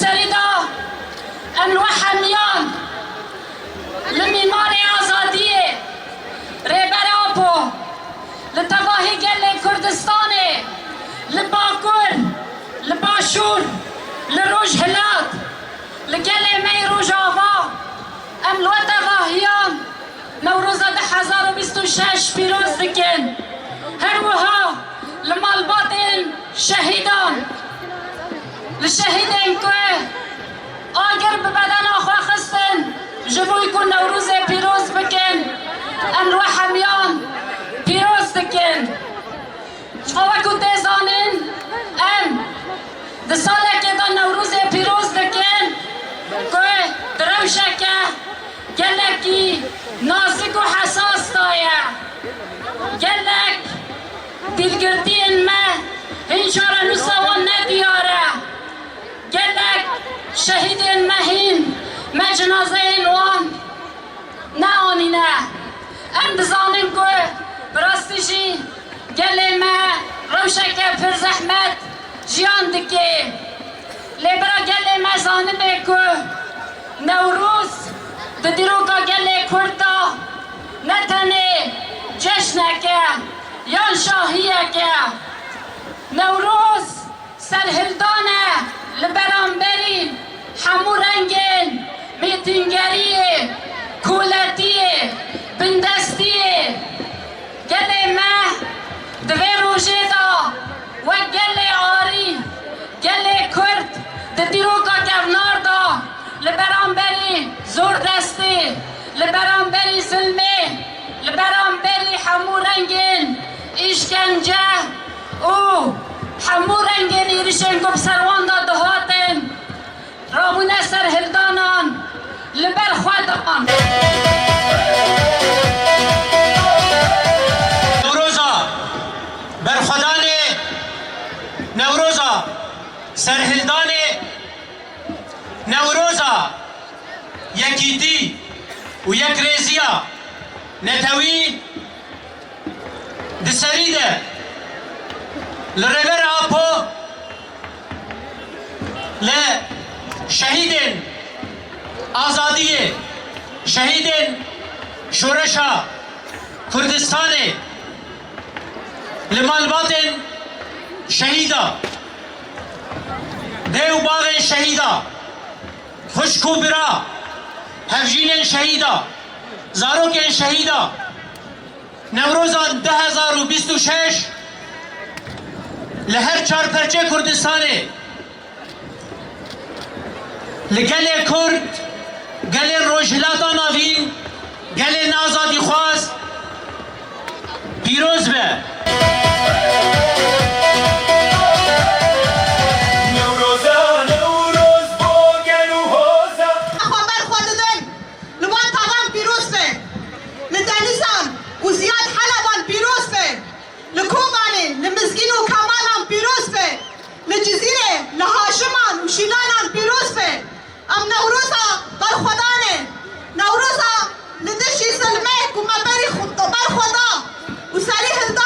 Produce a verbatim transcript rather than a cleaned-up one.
Serî de em li we hemiyan li mîmarê azadiyê, Rêber Apo, li tevahî gelê Kurdistanê, li Bakur, li Başûr, li Rojhilat, li gelê me yê Rojava, em li we tevahiyan Newroza du hezar û bîst û şeş pîroz dikin. Her wiha li malbatên şehîdan, li şehîdên ku agir bi bedena xwe xistin, ji bo ku Newrozê pîroz bikin, em li we hemiyan pîroz dikin. Ji xwe wekî tê zanîn, em di salekê de Newrozê pîroz dikin ku di rewşeke gelekî nazik û hesas de ye. Gelek dîlgirtiyên me hîn çarenûsa wan ne diyar e. Gelek şehîdên me hîn me cinazeyên wan neanîne. Em dizanin ku bi rastî jî gelê me rewşeke pir zehmet jiyan dike. Lê bira gelê me zanibe ku Newroz di dîroka gelê Kurd de ne tenê ceşnek e yan şahiyek e. Newroz serhildan e li beramberî hemû rengên mêtingeriyê, koletiyê, bindestiyê. Gelê me di vê rojê de wek gelê arî, gelê Kurd di dîroka kevnar de li beramberî zordestî, li beramberî zilmê, li beramberî hemû rengên îşkence û hemû rengên êrişên ku bi ser wan de dihatin, rabûne serhildanan li ber xwe dan. Newroza berxwedanê, Newroza serhildanê, Newroza yekîtî û yekrêziya netewî di serî de li Rêber Apo, li şehîdên azadiyê, şehîdên şoreşa Kurdistanê, li malbatên şehîda, dê û bavên şehîda, xwişk û bira, hevjînên şehîda, zarokên şehîda, Newroza du hezar û bîst û şeş li her çar perçê Kurdistanê, li gelê Kurd, gelên Rojhilata Navîn, gelên azadîxwaz pîroz be. Newroza, Newroz bo gel û hoza. Xwe ber xwe didin. Li wan tavan pîroz be. Li Denîzan û Ziyad Heleban pîroz be. Li Kobanê, li Mizgîn û Kemalan pîroz be. Li Cizîrê, li Haşiman û Şîlanan pîroz be. Em Newroza berxwedanê, Newroza li dijî zilmê ku me berî xwe, ber xwe da û serî hilda